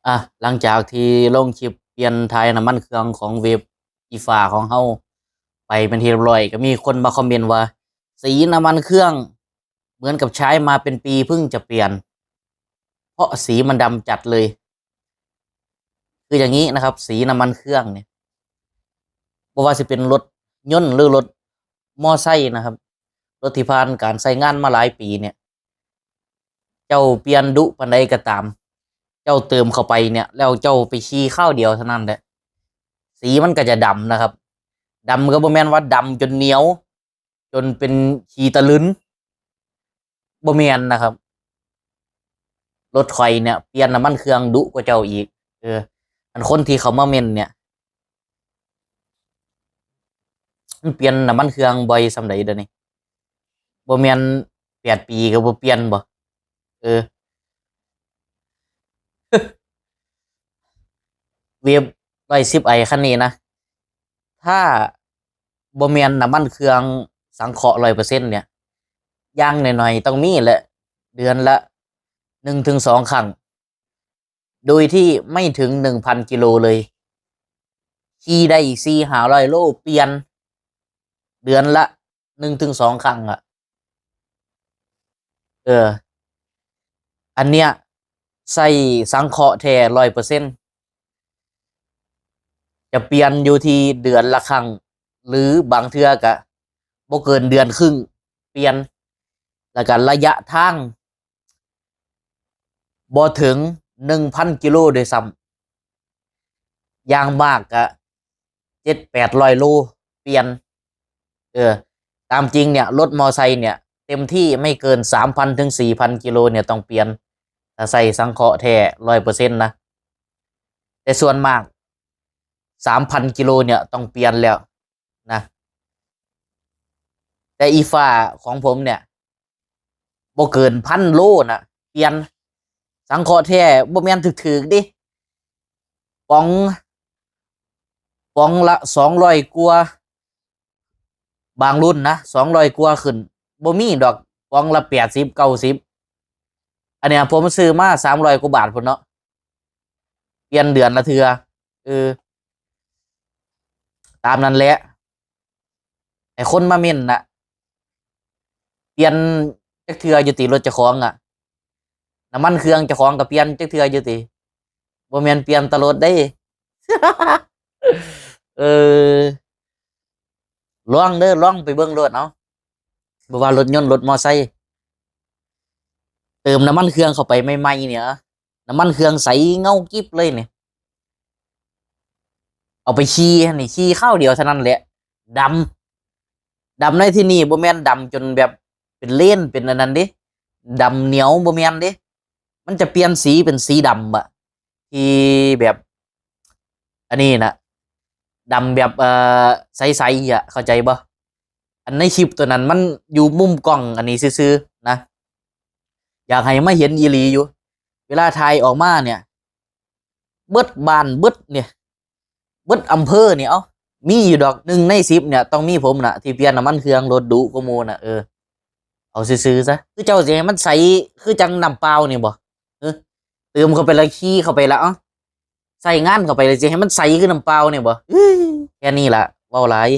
ອ່ະ ຫຼັງຈາກທີ່ລົງຄລິບປ່ຽນຖ່າຍນ້ຳມັນເຄື່ອງຂອງເວບອີຟ້າຂອງເຮົາໄປເປັນທີ່ຮຽບຮ້ອຍ ກໍມີຄົນມາຄອມເມັນວ່າ ສີນ້ຳມັນເຄື່ອງເໝືອນກັບໃຊ້ມາເປັນປີເພິ່ງຈະປ່ຽນ ເພາະສີມັນດຳຈັດເລີຍ. ຄືຢ່າງນີ້ນະຄັບ ສີນ້ຳມັນເຄື່ອງນີ້ ບໍ່ວ່າຊິເປັນລົດຍົນ ຫຼື ລົດມໍໄຊນະຄັບ ລົດທີ່ຜ່ານການໃຊ້ງານມາຫຼາຍປີເນີ້ຍ ເຈົ້າປ່ຽນດຸປານໃດກໍຕາມ ເຈົ້າເຕີມເຂົ້າໄປເນີ້ຍ ແລ້ວເຈົ້າໄປຂີ່ຄາວດຽວເທົ່ານັ້ນແຫຼະ ສີມັນກໍຈະດຳນະຄັບ. ດຳກໍບໍ່ແມ່ນວ່າດຳຈົນໜຽວ ຈົນເປັນຂີ້ຕະລຶນ ບໍ່ແມ່ນນະຄັບ. ລົດຂ້ອຍເນີ້ຍປ່ຽນນ້ຳມັນເຄື່ອງດຸກວ່າເຈົ້າອີກ. ເອີ ອັນຄົນທີ່ເຂົາມາເມັນເນີ້ຍ ມັນປ່ຽນນ້ຳມັນເຄື່ອງບ່ອຍສ່ຳໃດດຽວນີ້? ບໍ່ແມ່ນແປດປີກໍບໍ່ປ່ຽນບໍ? ເອີ ເວບຮ້ອຍສິບໄອຄັນນີ້ນະ ຖ້າບໍ່ແມ່ນນ້ຳມັນເຄື່ອງສັງເຄາະຮ້ອຍເປີເຊັນເນີ້ຍ ຢ່າງໜ້ອຍໆຕ້ອງມີແຫຼະ ເດືອນລະໜຶ່ງເຖິງສອງຄັ້ງ ໂດຍທີ່ໄມ່ເຖິງໜຶ່ງພັນກິໂລເລີຍ. ຂີ່ໄດ້ສີ່ຫ້າຮ້ອຍໂລ ປ່ຽນເດືອນລະໜຶ່ງເຖິງສອງຄັ້ງອະ. ເອີ ອັນເນີ້ຍໃຊ້ສັງເຄາະແທ້ຮ້ອຍເປີເຊັນ ຈະປ່ຽນຢູ່ທີ່ເດືອນລະຄັ້ງ ຫຼື ບາງເທື່ອກະບໍ່ເກີນເດືອນຄຶ່ງປ່ຽນ. ແລ້ວກະໄລຍະທາງ ບໍ່ເຖິງໜຶ່ງພັນກິໂລດ້ວຍຊ້ຳ ຢ່າງມາກກະເຈັດແປດຮ້ອຍໂລປ່ຽນ. ເອີ ຕາມຈິງເນີ້ຍ ລົດມໍໄຊເນີ້ຍ ເຕັມທີ່ໄມ່ເກີນສາມພັນເຖິງສີ່ພັນກິໂລເນີ້ຍຕ້ອງປ່ຽນ ຖ້າໃຊ້ສັງເຄາະແທ້ຮ້ອຍເປີເຊັນນະ. ແຕ່ສ່ວນມາກສາມພັນກິໂລເນີ້ຍຕ້ອງປ່ຽນແລ້ວນະ. ແຕ່ອີຟ້າຂອງຜົມເນີ້ຍ ບໍ່ເກີນພັນໂລນະ ປ່ຽນ. ສັງເຄາະແທ້ບໍ່ແມ່ນຖືກໆເດ້ ປ໋ອງ ປ໋ອງລະສອງຮ້ອຍກວ່າ ບາງລຸ້ນນະ ສອງຮ້ອຍກວ່າຂຶ້ນ ບໍ່ມີດອກ ປ໋ອງລະແປດສິບ ເກົ້າສິບ. ອັນເນີ້ຍ ຜົມຊື້ມາສາມຮ້ອຍກວ່າບາດພຸ້ນເນາະ ປ່ຽນເດືອນລະເທື່ອ. ເອີ ຕາມນັ້ນແຫຼະ ໃຫ້ຄົນມາເມັນນະ ປ່ຽນຈັກເທື່ອຢູ່ຕິ ລົດເຈົ້າຂອງອະ ນ້ຳມັນເຄື່ອງເຈົ້າຂອງກໍປ່ຽນຈັກເທື່ອຢູ່ຕິ? ບໍ່ແມ່ນປ່ຽນຕະຫຼອດເດ້. ເອີ ລອງເດີ ລອງໄປເບິ່ງໂລດເອົາ ບໍ່ວ່າລົດຍົນ ລົດມໍໄຊ ເຕີມນ້ຳມັນເຄື່ອງເຂົ້າໄປໃໝ່ໆເນີ້ຍ ນ້ຳມັນເຄື່ອງໃສເງົາກິບເລີຍນີ້ ເອົາໄປຂີ່ຫັ້ນນີ້ ຂີ່ຄາວດຽວເທົ່ານັ້ນແຫຼະ ດຳ. ດຳໃນທີ່ນີ້ບໍ່ແມ່ນດຳຈົນແບບເປັນເລນເປັນອັນນັ້ນເດ້ ດຳໜຽວ ບໍ່ແມ່ນເດ້ ມັນຈະປ່ຽນສີເປັນສີດຳບະ ທີ່ແບບ ອັນນີ້ນະ ດຳແບບ ເອີ ໃສໆອະ ເຂົ້າໃຈບໍ່? ອັນໃນຄລິບຕົວນັ້ນມັນຢູ່ມຸມກ້ອງອັນນີ້ຊື່ໆນະ ຢາກໃຫ້ມາເຫັນອີ່ຫຼີຢູ່ ເວລາຖ່າຍອອກມາເນີ້ຍ ເບິດບ້ານເບິດນີ້ ເບິດອຳເພີນີ້ ເອົ້າ ມີຢູ່ດອກ ໜຶ່ງໃນສິບເນີ້ຍຕ້ອງມີຜົມນະ ທີ່ປ່ຽນນ້ຳມັນເຄື່ອງລົດດຸກວ່າໝູ່ນະ. ເອີ ເອົາຊື່ໆຊະ ຄືເຈົ້າຊິໃຫ້ມັນໃສຄືຈັ່ງນ້ຳເປົ່ານີ້ບໍ? ເອີ ເຕີມເຂົ້າໄປລະ ຂີ່ເຂົ້າໄປລະ ເອົ້າ ໃຊ້ງານເຂົ້າໄປລະ ຊິໃຫ້ມັນໃສຄືນ້ຳເປົ່ານີ້ບໍ? ແຄ່ນີ້ລະ ເວົ້າຫຼາຍ.